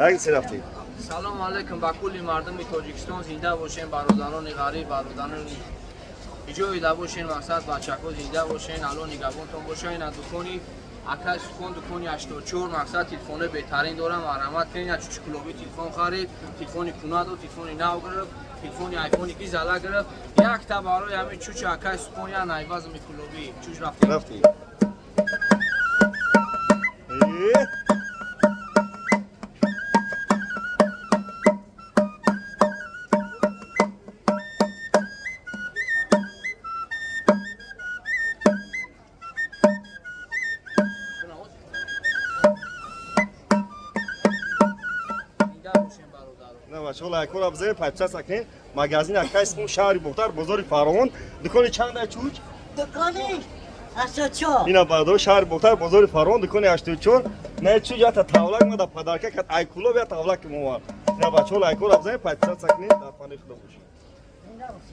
Як се рафтем. Салом алейкум ба кулли мардуми Тоҷикистон, зинда бошен, бародарони ғариб, бародарони иҷоида бошен, мақсад бачако зинда бошен, алло нигабонтон боша. Ина дукони акай Сухон, дукони 84, мақсад телефони беҳтарин дорам, марҳамат кунед. Ина чучкулоби телефон харид, телефони куна дод, телефони нав гирифт, телефони айфони ки зала гирифт. Якта барои ҳамин чучи акай Сухон я найвазми кулоби. Чуч рафтем. Рафтем. Э? Зинда бошен, бародарон. На бачаҳо, лайкҳоро бизанед, подписаться кунед. Магазин акай Сухон, шаҳри Бохтар, бозори Фаровон. Дукони чанда, чуч? Дукони 84. Ина бародаро, шаҳри Бохтар, бозори Фаровон, дукони 84. На чуч ята тавлак ма да подарка кад айкулоб я тавлак мовар. Ина бачаҳо, лайкҳоро бизанед, подписаться кунед, дар паноҳи Худо бошед. Зинда бошед.